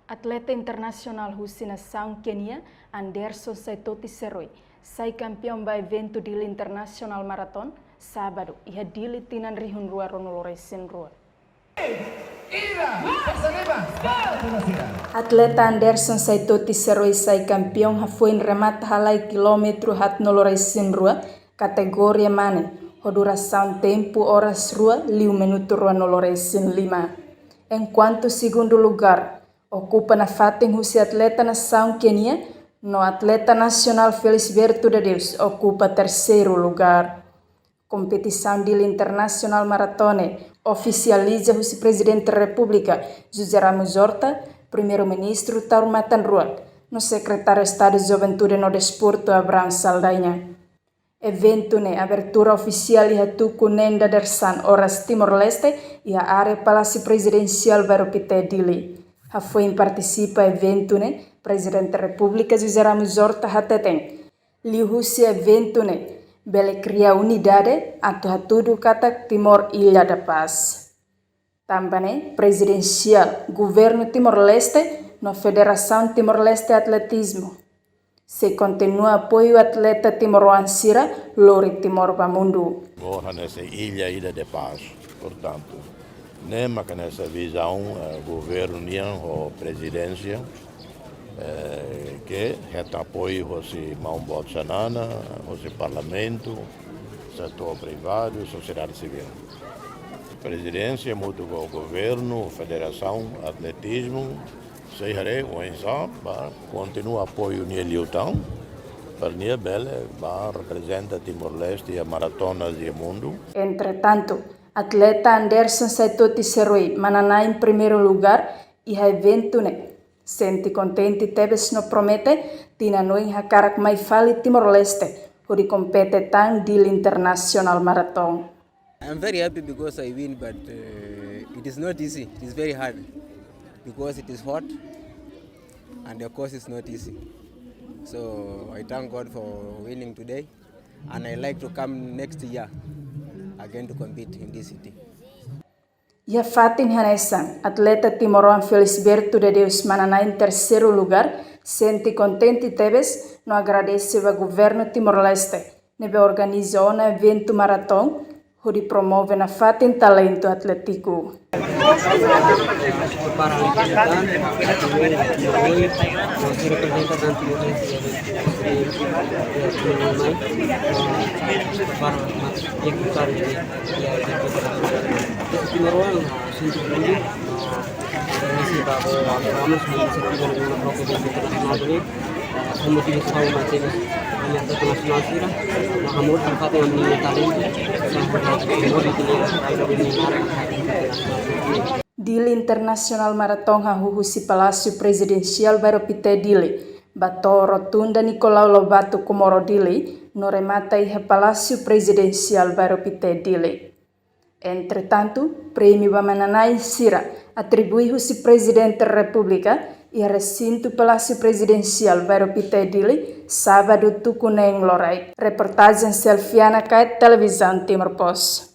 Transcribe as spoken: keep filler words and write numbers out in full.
Atleta internasionál husi nasaun Kénia, Anderson Saitoti Seroi, sai kampeaun ba eventu Dili International Marathon, sábadu, iha Dili tinan rihun rua ruanulu resin rua. Atleta Anderson Saitoti Seroi sai kampeaun hafoin remata halai kilómetru haatnulu resin rua, kategoria mane, ho durasaun tempu oras rua liu minutu ruanulu resin lima. Enkuantu segundu lugár okupa nafatin husi atleta nasaun Kénia, no atleta nasionál Felisberto Dadeus okupa terseiru lugár. Kompetisaun Dili Internasionál Maraton ne'e ofisializa husi Prezidente Repúblika, José Ramos Horta, Primeiru-Ministru Taur Matan Ruak, no Sekretáriu Estadu Juventude no Desportu, Abraham Saldanha. Eventu ne'e abertura ofisiál iha tuku neen dadeer-saan oras Timor-Leste, iha área Palásiu Prezidensiál Bairru Pité, Dili. Hafoin partisipa eventu ne'e, Prezidente Repúblika José Ramos Horta hateten, liuhusi eventu ne'e bele kria unidade atu hatudu katak Timor Ilha da Paz. Tanba ne'e, Prezidensiál, Governu Timor-Leste no Federasaun Timor-Leste Atletizmu sei kontinua apoiu atleta timoroan sira lori Timor ba mundu. Agora nessa ilha, Ilha de Paz, portantu, ne'e mak hanesan vizaun, eh, governu nian ho prezidénsia, eh, ke hetan apoiu hosi maun-boot Xanana, hosi parlamentu, setór privadu, sosiedade sivíl. Prezidénsia hamutuk ho governu, federasaun, atletizmu, sei haree oinsá ba kontinua apoiu nia liután, para nia bele ba reprezenta Timor-Leste iha maratonas iha mundu. Entretantu, atleta Anderson Saitoti Seroi manán-na'in primeiru lugár iha eventu ne'e, sente kontente tebes no promete tinan oin hakarak mai fali Timor-Leste hodi kompete tan Dili Internasionál Maraton. I'm very happy because I win, but, uh, it is not easy. It is very hard because it is hot and the course is not easy. So I thank God for winning today, and I like to come next year again to compete in this city. Iha fatin hanesan, atleta timoroan Felisberto Dadeus manán-na'in terseiru lugár, sente kontente tebes no agradese ba governu Timor-Leste ne'ebé organiza ona eventu maraton hodi promove nafatin talentu atlétiku. Dili Internasionál Maraton hahú husi Palásiu Prezidensiál Bairru Pité, Dili, ba to'o Rotunda Nicolau Lobato Comoro, Dili, no remata iha Palásiu Prezidensiál Bairru Pité, Dili. Entretantu, prémiu ba manán-na'in sira atribui husi Prezidente Repúblika iha resintu Palásiu Prezidensiál Bairru Pité, Dili, sábadu tuku neen loraik. Reportajen Selfiana Kait, Televizaun Timor Post.